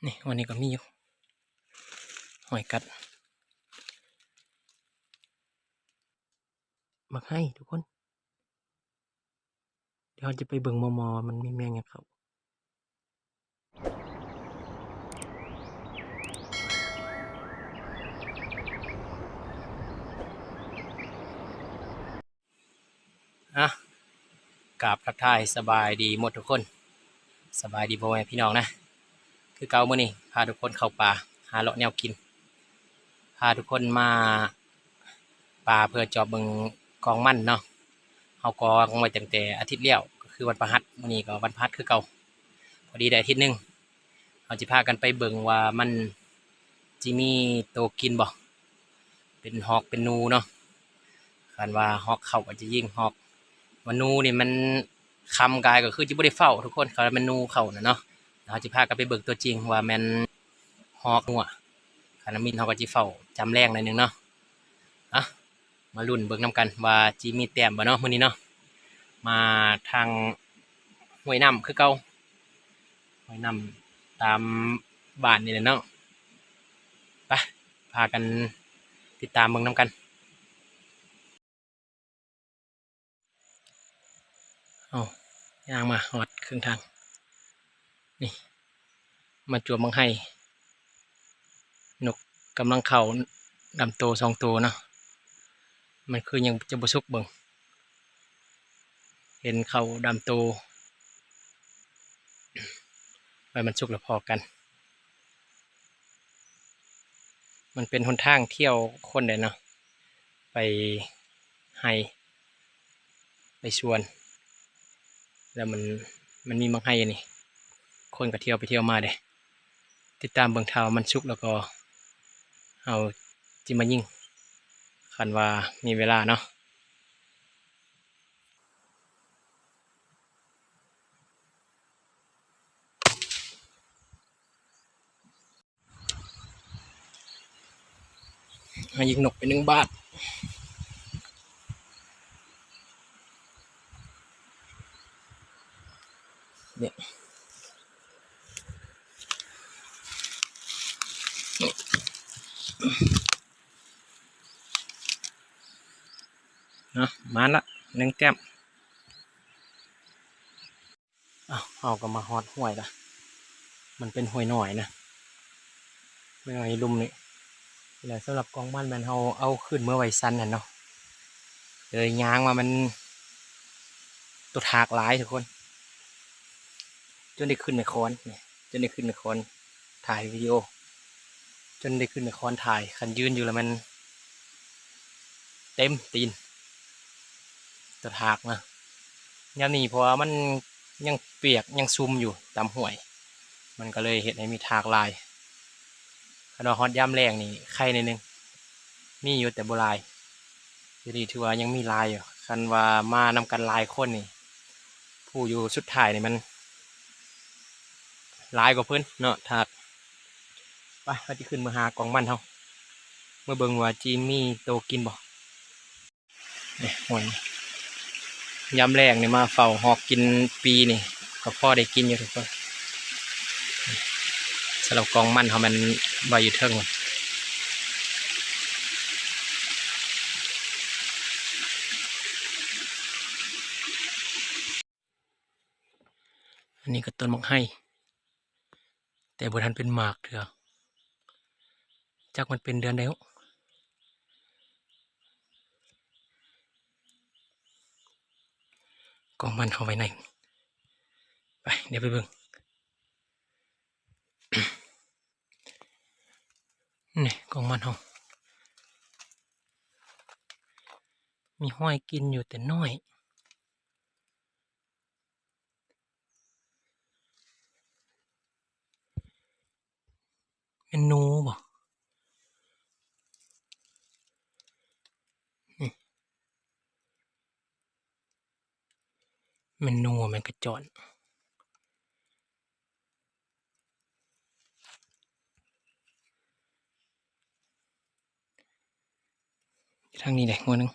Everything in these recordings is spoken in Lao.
ນີ້ ວັນນີ້ກໍມີຢູ່ ຫອຍກັດ ໝາກໄຮທຸກຄົນ. ດຽວເຮົາຈະໄປເບິ່ງມໍ່ໆ ວ່າມັນມີແມງຫຍັງເຂົ້າ. ອ່ະ ກາບທັກທາຍສະບາຍດີໝົດທຸກຄົນ ສະບາຍດີພໍ່ແມ່ພີ່ນ້ອງນະ. ຄືເກົ່າ ມື້ນີ້ພາທຸກຄົນເຂົ້າປ່າ ຫາເລາະແນວກິນ ພາທຸກຄົນມາປ່າເພື່ອຈອບເບິ່ງກອງມັນເນາະ. ເຮົາກໍວາງໄວ້ຕັ້ງແຕ່ອາທິດແລ້ວ ກໍຄືວັນພະຫັດ ມື້ນີ້ກໍວັນພະຫັດຄືເກົ່າ ພໍດີໄດ້ອາທິດໜຶ່ງ. ເຮົາຈະພາກັນໄປເບິ່ງວ່າມັນຊິມີໂຕກິນບໍ່ ເປັນຮອກເປັນໜູເນາະ. ຄັນວ່າຮອກເຂົ້າກໍຈະຍິງຮອກ ວ່າໜູນີ້ມັນຄຳກາຍກໍຄືຈະບໍ່ໄດ້ເຝົ້າທຸກຄົນ ຄັນວ່າແມ່ນໜູເຂົ້ານະເນາະ. ເຮົາຈະພາກັນໄປເບິ່ງຕົວຈິງວ່າແມ່ນຮອກໜູ ຄັນວ່າມີເຮົາກໍຈະເຝົ້າຈຳແລງໜ້ອຍໜຶ່ງເນາະ. ອ່ະ ມາລຸ້ນເບິ່ງນຳກັນວ່າຊິມີແຕ້ມບໍ່ເນາະມື້ນີ້ເນາະ. ມາທາງຫ້ວຍນ້ຳຄືເກົ່າ ຫ້ວຍນ້ຳຕາມບ້ານນີ້ແຫຼະເນາະ. ໄປ ພາກັນຕິດຕາມເບິ່ງນຳກັນ. ເອົາ ຍ່າງມາຮອດເຄິ່ງທາງ ນີ້ ມາຈວບບັກໄຮ ນົກກຳລັງເຂົ້າດຳໂຕສອງໂຕເນາະ. ມັນຄືຍັງຈະບໍ່ສຸກ ເບິ່ງ ເຫັນເຂົ້າດຳໂຕ ໄວ້ມັນສຸກແລ້ວພໍ້ກັນ. ມັນເປັນຫົນທາງທ່ຽວຄົນໄດ໋ເນາະ ໄປໄຮ່ ໄປສວນ ແລ້ວມັນ ມັນມີໝາກໄຮ່ອັນນີ້ ຄົນກໍທ່ຽວໄປທ່ຽວມາເດ້. ຕິດຕາມເບິ່ງ ຖ້າວ່າມັນສຸກແລ້ວກໍເຮົາຊິມາຍິງ ຄັນວ່າມີເວລາເນາະ. ໃຫ້ຍິງນົກໄປໜຶ່ງບາດ ເນຍ ເນາະ ມາລະ ໜຶ່ງແຕ້ມ. ອ້າວ ເຮົາກໍມາຮອດຫ້ວຍລະ ມັນເປັນຫ້ວຍນ້ອຍນະ ຫ້ວຍນ້ອຍລຸ່ມນີ້ແຫຼະ. ສຳລັບກອງມັນແມ່ນເຮົາເອົາຂຶ້ນເມືອໄວ້ຊັ້ນຫັ້ນເນາະ ເລີຍຍ່າງມາ ມັນຕົວຖາກຫຼາຍທຸກຄົນ ຈົນໄດ້ຂຶ້ນໄມ້ຄ້ອນ ຈົນໄດ້ຂຶ້ນໄມ້ຄ້ອນ ຖ່າຍວິດີໂອ ຈົນໄດ້ຂຶ້ນໄມ້ຄ້ອນຖ່າຍ ຄັນຢືນຢູ່ລະແມ່ນເຕັມຕີນ ຕົວຖາກນະ. ຍາມນີ້ເພາະວ່າມັນຍັງປຽກຍັງຊຸ່ມຢູ່ຕາມຫ້ວຍ ມັນກໍເລີຍເຮັດໃຫ້ມີຖາກຫຼາຍ. ຄັນວ່າຮອດຍາມແລ້ງນີ້ໄຄແດ່ໜຶ່ງ ມີຢູ່ແຕ່ບໍ່ຫຼາຍ ດຽວນີ້ຖືວ່າຍັງມີຫຼາຍຢູ່. ຄັນວ່າມານຳກັນຫຼາຍຄົນນີ້ ຜູ້ຢູ່ສຸດທ້າຍນີ້ມັນຫຼາຍກວ່າເພິ່ນເນາະ ຖາກ. ໄປ ເຮົາຊິຂຶ້ນເມືອຫາກອງມັນເຮົາ ເມືອເບິ່ງວ່າຊິມີໂຕກິນບໍ່. ນີ້ ໂອ້ຍ ຍາມແລງນີ້ມາເຝົ້າຮອກກິນປີນີ້ ກໍພໍໄດ້ກິນຢູ່ທຸກຄົນ. ສຳລັບກອງມັນເຮົາແມ່ນໄວ້ຢູ່ເທິງ. ອັນນີ້ກໍຕົ້ນໝາກໄຮ ແຕ່ບໍ່ທັນເປັນໝາກເທື່ອ ຈັກມັນເປັນເດືອນໃດ. ກອງມັນເຮົາໄວ້ໃນ ໄປ ດຽວໄປເບິ່ງ. ນີ້ກອງມັນເຮົາ ມີຮອຍກິນຢູ່ແຕ່ນ້ອຍ. ແມ່ນໜູບໍ່? ນີ້ ແມ່ນໜູ ແມ່ນກະຈອນ. ຢູ່ທາງນີ້ເດ້ ຫົວໜຶ່ງ.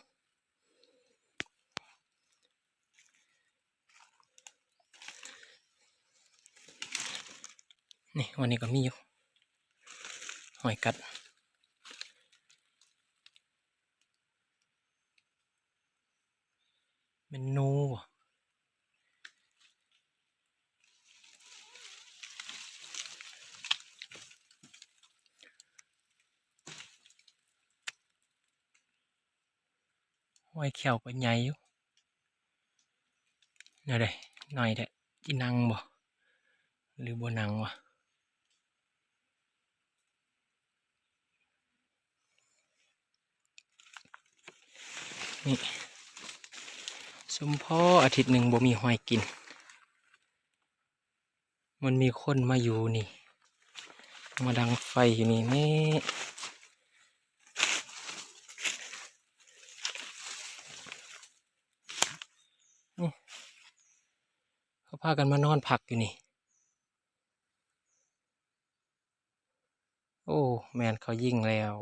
ນີ້ ອັນນີ້ກໍມີຢູ່ ຮອຍກັດ ແມ່ນໜູບໍ? ຮອຍແຂ້ວກໍໃຫຍ່ຢູ່ ແນວໃດ ໜ້ອຍແທ້ ຊິນັ່ງບໍ່ ຫຼືບໍ່ນັ່ງວະ? ນີ້ ສົມພໍອາທິດໜຶ່ງບໍ່ມີຮອຍກິນ. ມັນມີຄົນມາຢູ່ນີ້ ມາດັງໄຟຢູ່ນີ້ແນ່. ນີ້ ເຂົາພາກັນມານອນພັກຢູ່ນີ້. ໂອ້ ແມ່ນເຂົາຍິງແລ້ວ.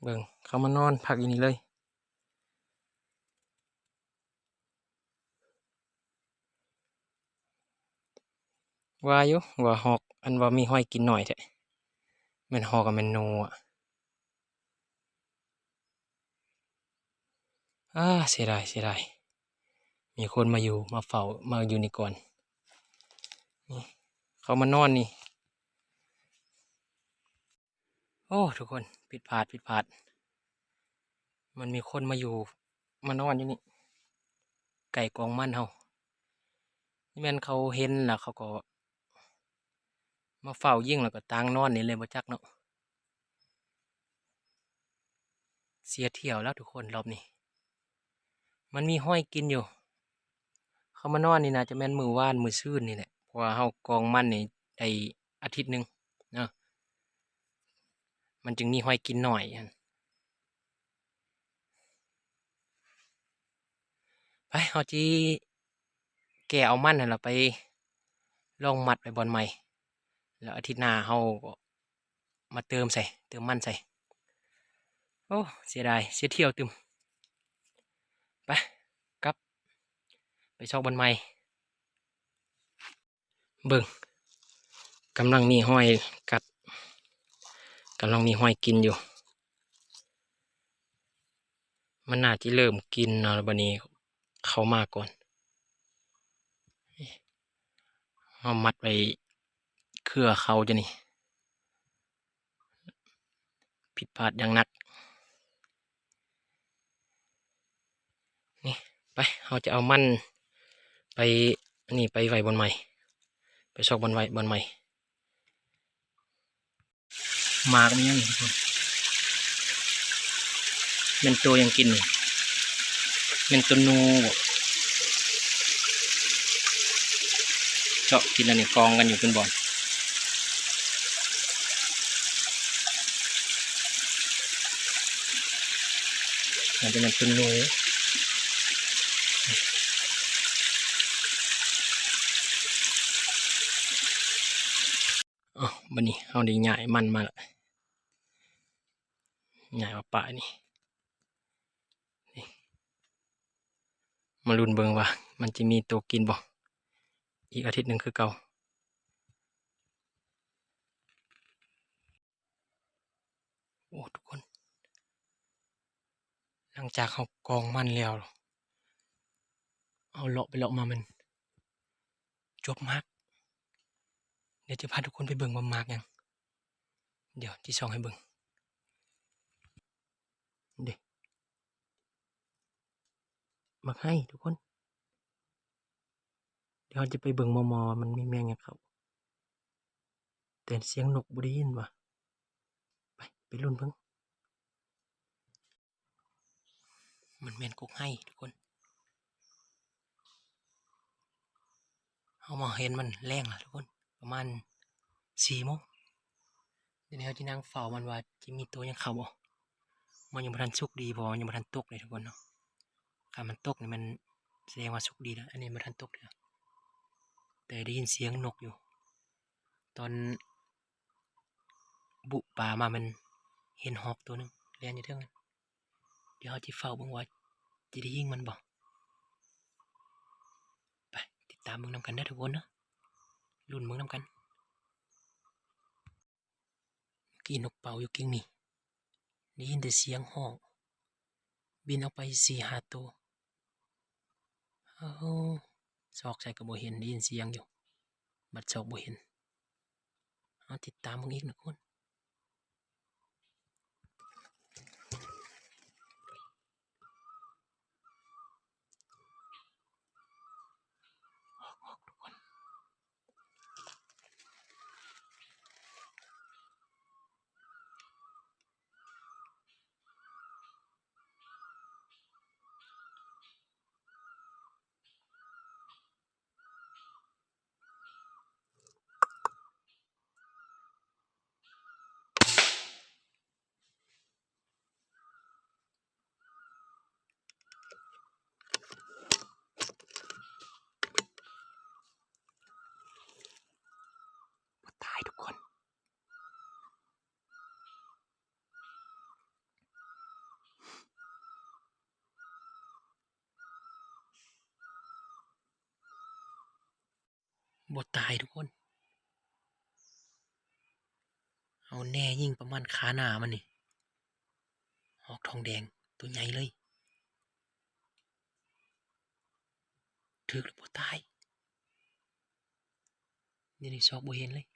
ເບິ່ງ ເຂົາມານອນພັກຢູ່ນີ້ເລີຍ. ວ່າຢູ່ ວ່າຮອກ ອັນວ່າມີຮອຍກິນໜ້ອຍແທ້ ແມ່ນຮອກ ກໍແມ່ນໜູອະ. ອາ ເສຍດາຍ ເສຍດາຍ ມີຄົນມາຢູ່ ມາເຝົ້າ ມາຢູ່ນີ້ກ່ອນ. ນີ້ ເຂົາມານອນນີ້. ໂອ້ ທຸກຄົນ ຜິດພາດ ຜິດພາດ ມັນມີຄົນມາຢູ່ ມານອນຢູ່ນີ້ ໃກ້ກອງມັນເຮົາ. ນີ້ແມ່ນເຂົາເຫັນລະ ເຂົາກໍມາເຝົ້າຍິງ ແລ້ວກໍຕາງນອນນີ້ເລີຍບໍ່ຈັກເນາະ. ເສຍຖ້ຽວແລ້ວທຸກຄົນ ລອບນີ້ ມັນມີຮອຍກິນຢູ່. ເຂົາມານອນນີ້ໜ້າຈະແມ່ນມື້ວານມື້ຊືນນີ້ແຫຼະ ເພາະວ່າເຮົາກອງມັນນີ້ໄດ້ອາທິດໜຶ່ງເນາະ ມັນຈຶ່ງມີຮອຍກິນໜ້ອຍຫັ້ນ. ໄປ ເຮົາຊິແກ່ເອົາມັນຫັ້ນລະໄປລອງມັດໄວ້ບ່ອນໃໝ່ ແລ້ວອາທິດໜ້າເຮົາກໍ ມາເຕີມໃສ່ ເຕີມມັນໃສ່. ໂອ້ ເສຍດາຍ ເສຍຖ້ຽວຕື່ມ. ໄປ ກັບ ໄປຊອກບ່ອນໃໝ່. ເບິ່ງ ກຳລັງມີຮອຍກັດ ກຳລັງມີຮອຍກິນຢູ່. ມັນໜ້າຈະເລີ່ມກິນເນາະ ແລ້ວບັດນີ້ເຂົ້າມາກ່ອນ. ເຮົາມັດໄວ້ເຄືອເຂົາຈະນີ້ ຜິດພາດຢ່າງໜັກ. ນີ້ ໄປ ເຮົາຈະເອົາມັນໄປ ນີ້ ໄປໄວ້ບ່ອນໃໝ່ ໄປຊອກບ່ອນໄວ້ ບ່ອນໃໝ່. ໝາກມັນຫຍັງນີ້ທຸກຄົນ ແມ່ນໂຕຫຍັງກິນນີ້ ແມ່ນໂຕໜູບໍ? ເຈາະກິນອັນນີ້ ກອງກັນຢູ່ເປັນບ່ອນ. ມັນຈະແມ່ນໂຕໜູ. ເອົ້າ ບັດນີ້ເຮົາໄດ້ຍ້າຍມັນມາລະ ຍ້າຍມາປາຍນີ້. ນີ້ ມາລຸ້ນເບິ່ງວ່າມັນຈະມີໂຕກິນບໍ່ ອີກອາທິດໜຶ່ງຄືເກົ່າ. ໂອ້ ທຸກຄົນ ຫຼັງຈາກເຮົາກອງມັນແລ້ວ ເຮົາເລາະໄປເລາະມາ ມັນຈົບໝາກ. ດຽວຈະພາທຸກຄົນໄປເບິ່ງວ່າໝາກຫຍັງ ດຽວຊິສ່ອງໃຫ້ເບິ່ງ. ເດ້ ໝາກໄຮທຸກຄົນ. ດຽວເຮົາຈະໄປເບິ່ງມໍ່ໆ ວ່າມັນມີແມງຫຍັງເຂົ້າ ແຕ່ສຽງນົກບໍ່ໄດ້ຍິນຫວາ. ໄປ ໄປລຸ້ນເບິ່ງ. ມັນແມ່ນກົກໄຮທຸກຄົນ. ເຮົາມາເຫັນມັນແລງລະທຸກຄົນ ປະມານສີ່ໂມງ. ດຽວນີ້ເຮົາຈະນັ່ງເຝົ້າມັນວ່າຈະມີໂຕຫຍັງເຂົ້າບໍ່. ມັນຍັງບໍ່ທັນສຸກດີ ເພາະວ່າມັນຍັງບໍ່ທັນຕົກເດ້ທຸກຄົນເນາະ. ຄັນມັນຕົກນີ້ແມ່ນສະແດງວ່າສຸກດີແລ້ວ. ອັນນີ້ບໍ່ທັນຕົກເທື່ອ ແຕ່ໄດ້ຍິນສຽງນົກຢູ່ ຕອນບຸປ່າມາ ແມ່ນ ເຫັນຮອກໂຕໜຶ່ງແລ່ນຢູ່ເທິງນັ້ນ. ດຽວເຮົາຊິເຝົ້າເບິ່ງວ່າຈະໄດ້ຍິງມັນບໍ່. ໄປ ຕິດຕາມເບິ່ງນຳກັນເດີທຸກຄົນເດີ, ລຸ້ນເບິ່ງນຳກັນ. ເມື່ອກີ້ນົກເປົ້າຢູ່ກິ່ງນີ້ ໄດ້ຍິນແຕ່ສຽງຮ້ອງ ບິນອອກໄປສີ່ຫ້າໂຕ. ເອົາ ຊອກໃສກໍບໍ່ເຫັນ, ໄດ້ຍິນສຽງຢູ່ ບັດຊອກບໍ່ເຫັນ. ເຮົາຕິດຕາມເບິ່ງອີກນະທຸກຄົນ. ບໍ່ຕາຍທຸກຄົນ. ບໍ່ຕາຍທຸກຄົນ. ເອົາແນ່ຍິງປະມານຄາໜ້າມັນນີ້ ຮອກທອງແດງໂຕໃຫຍ່ເລີຍ. ຖືກແລ້ວບໍ່ຕາຍ. ດຽວນີ້ຊອກບໍ່ເຫັນເລີຍ.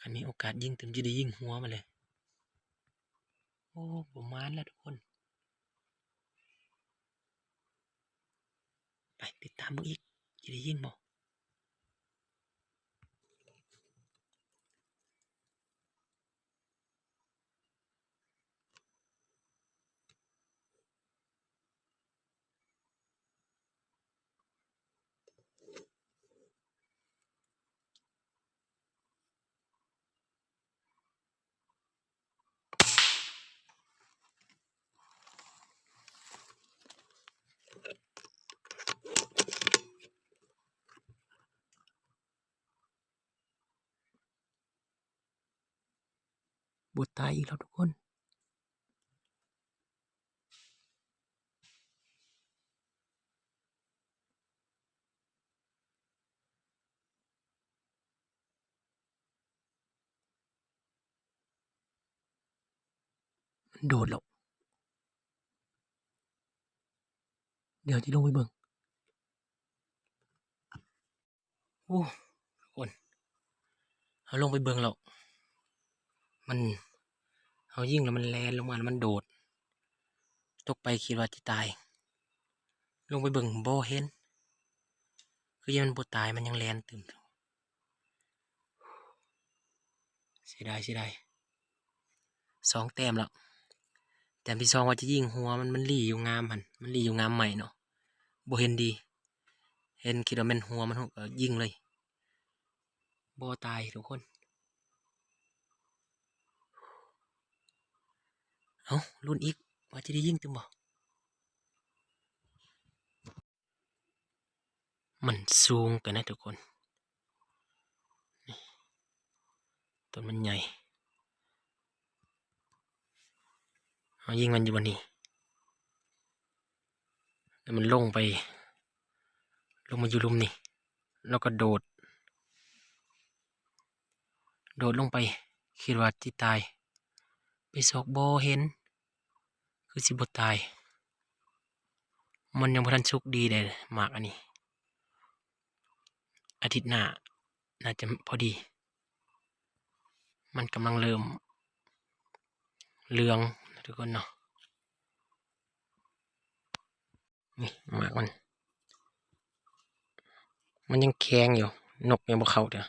ຄັນມີໂອກາດຍິງຕື່ມ ຊິໄດ້ຍິງຫົວມັນເລີຍ. ໂອ້ ບໍ່ໝານແລ້ວທຸກຄົນ. ໄປຕິດຕາມເບິ່ງອີກ ຊິໄດ້ຍິງບໍ່? ບໍ່ຕາຍອີກແລ້ວທຸກຄົນ. ໂດດແລ້ວ. ດຽວຊິລົງໄປເບິ່ງ. ໂອ້ ທຸກຄົນ ເຮົາລົງໄປເບິ່ງແລ້ວ ມັນ ເຮົາຍິງແລ້ວມັນແລ່ນລົງມາ ແລ້ວມັນໂດດ ຕົກໄປຄິດວ່າຊິຕາຍ. ລົງໄປເບິ່ງບໍ່ເຫັນ ຄືຍັງມັນບໍ່ຕາຍ ມັນຍັງແລ່ນຕື່ມ. ເສຍດາຍ ເສຍດາຍ. ສອງແຕ້ມແລ້ວ. ແຕ້ມທີສອງວ່າຈະຍິງຫົວມັນ ມັນຫຼີ່ຢູ່ງາມຫັ້ນ ມັນຫຼີ່ຢູ່ງາມໄມ້ເນາະ ບໍ່ເຫັນດີ ເຫັນຄິດວ່າແມ່ນຫົວມັນ ເຮົາກໍຍິງເລີຍ ບໍ່ຕາຍທຸກຄົນ. ເອົ້າ ລຸ້ນອີກວ່າຈະໄດ້ຍິງຕື່ມບໍ່. ມັນສູງເກີນນະທຸກຄົນ ນີ້ ຕົ້ນມັນໃຫຍ່ ເຮົາຍິງມັນຢູ່ບ່ອນນີ້ ແລ້ວມັນລົງໄປ ລົງມາຢູ່ລຸ່ມນີ້ ແລ້ວກໍໂດດ ໂດດລົງໄປ ຄິດວ່າຊິຕາຍ ໄປຊອກບໍ່ເຫັນ ຄືຊິບໍ່ຕາຍ ມັນຍັງບໍ່ທັນສຸກດີເດ້ ໝາກອັນນີ້ ອາທິດໜ້າໜ້າຈະພໍດີ ມັນກຳລັງເລີ່ມເຫຼືອງນະທຸກຄົນເນາະ. ນີ້ໝາກມັນ ມັນຍັງແຂງຢູ່ ນົກຍັງບໍ່ເຂົ້າເທື່ອ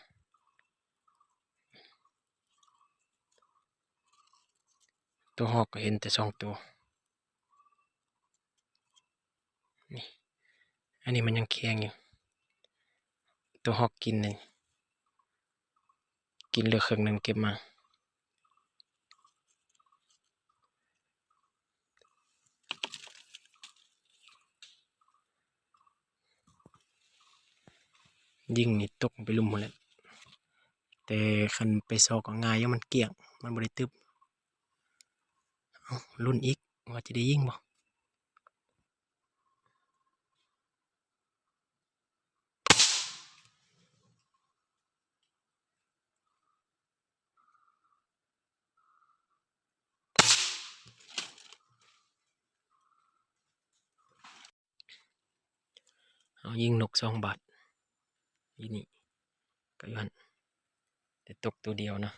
ໂຕຮອກກໍເຫັນແຕ່ສອງໂຕ ນີ້ ອັນນີ້ມັນຍັງແຂງຢູ່ ໂຕຮອກກິນນີ້ ກິນເຫຼືອເຄິ່ງໜຶ່ງເກັບມາ. ໂ ຍິງນີ້ຕົກໄປລຸ່ມພຸ້ນແຫຼະ ແຕ່ຄັນໄປຊອກກໍງ່າຍຢູ່ ມັນກ້ຽງ ມັນບໍ່ໄດ້ຕຶບ. ເອົ້າ ລຸ້ນອີກວ່າຈະໄດ້ຍິງບໍ່? ເຮົາຍິງນົກສອງບາດ ຢູ່ນີ້ ກໍຢູ່ຫັ້ນ ແຕ່ຕົກໂຕດຽວເນາະ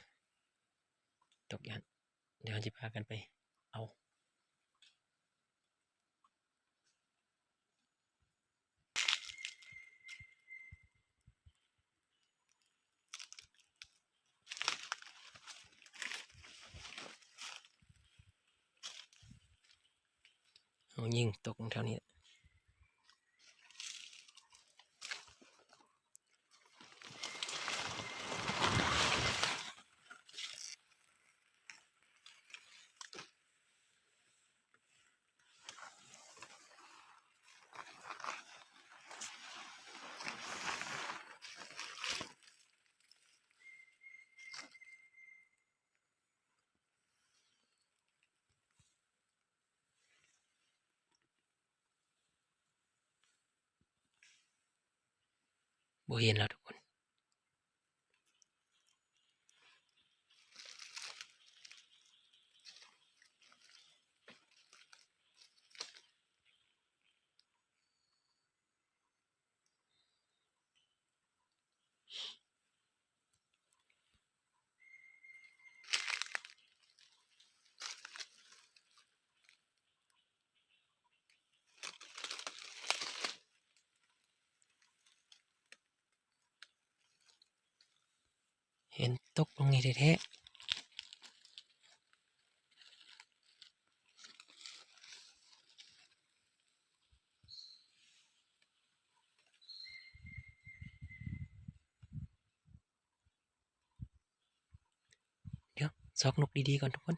ຕົກຢູ່ຫັ້ນ. ດຽວເຮົາຊິພາກັນໄປເອົາ. ເຮົາຍິງຕົກແຖວນີ້. ບໍ່ເຫັນແລ້ວທຸກຄົນ. ເຫັນຕົກລົງນີ້ແທ້ໆ. ດຽວ ຊອກນົກດີໆກ່ອນທຸກຄົນ.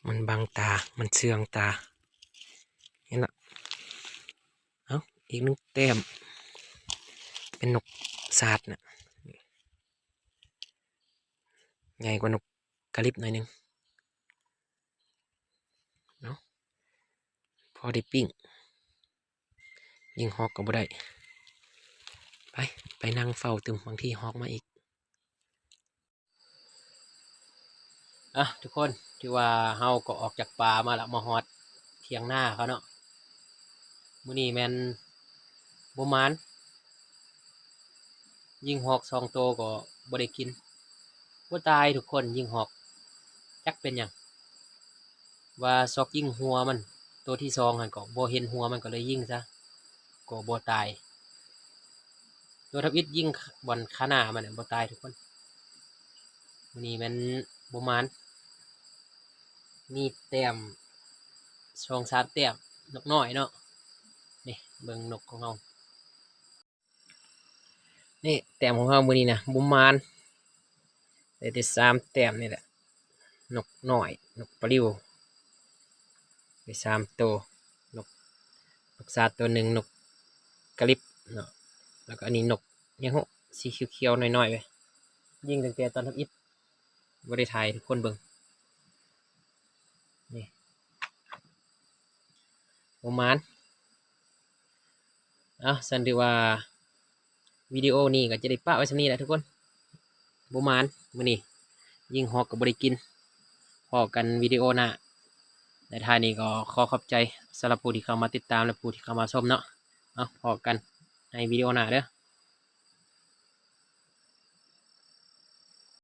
ມັນບັງຕາ ມັນເຊື່ອງຕາ. ເຫັນລະ. ເອົ້າ ອີກໜຶ່ງແຕ້ມ ເປັນນົກສາດນະ ໃຫຍ່ກວ່ານົກກາລິບໜ້ອຍໜຶ່ງ. ເນາະ ພໍໄດ້ປີ້ງ. ຍິງຮອກກໍບໍ່ໄດ້. ໄປ ໄປນັ່ງເຝົ້າຕື່ມ ບາງທີຮອກມາອີກ. ອ່ະ ທຸກຄົນ ຖືວ່າເຮົາກໍອອກຈາກປ່າມາລະ ມາຮອດຖຽງນາເຂົາເນາະ. ມື້ນີ້ແມ່ນບໍ່ໝານ ຍິງຮອກສອງໂຕກໍບໍ່ໄດ້ກິນ. ບໍ່ຕາຍທຸກຄົນ ຍິງຮອກ ຈັກເປັນຫຍັງ. ວ່າຊອກຍິງຫົວມັນ ໂຕທີສອງຫັ້ນກໍບໍ່ເຫັນຫົວມັນ ກໍເລີຍຍິງຊະ ກໍບໍ່ຕາຍ. ໂຕທຳອິດຍິງບ່ອນຂາໜ້າມັນນະ ບໍ່ຕາຍທຸກຄົນ. ມື້ນີ້ແມ່ນບໍ່ໝານ ມີແຕ້ມສອງສາມແຕ້ມ ນົກນ້ອຍເນາະ. ນີ້ເບິ່ງນົກຂອງເຮົາ. ນີ້ແຕ້ມຂອງເຮົາມື້ນີ້ນະ ບໍ່ໝານ ໄດ້ແຕ່ສາມແຕ້ມນີ້ແຫຼະ. ນົກນ້ອຍ ນົກປະລິວ ໄດ້ສາມໂຕ. ນົກ ນົກສາດໂຕໜຶ່ງ ນົກກາລິບເນາະ ແລ້ວກໍອັນນີ້ນົກຫຍັງຮູ້ ສີຂຽວໆນ້ອຍໆເວີຍ. ຍິງຕັ້ງແຕ່ຕອນທຳອິດ ບໍ່ໄດ້ຖ່າຍໃຫ້ທຸກຄົນເບິ່ງ. ນີ້ ບໍ່ໝານ. ເອົ້າ ຊັ້ນຖືວ່າວິດີໂອນີ້ກໍຈະໄດ້ປະໄວ້ສ່ຳນີ້ແຫຼະທຸກຄົນ. ບໍ່ໝານ ມື້ນີ້ຍິງຮອກກໍບໍ່ໄດ້ກິນ. ພໍ້ກັນວິດີໂອໜ້າ. ໃນທ້າຍນີ້ກໍຂໍຂອບໃຈສຳລັບຜູ້ທີ່ເຂົ້າມາຕິດຕາມ ແລະ ຜູ້ທີ່ເຂົ້າມາຊົມເນາະ. ເອົາ ພໍ້ກັນໃນວິດີໂອໜ້າເດີ້.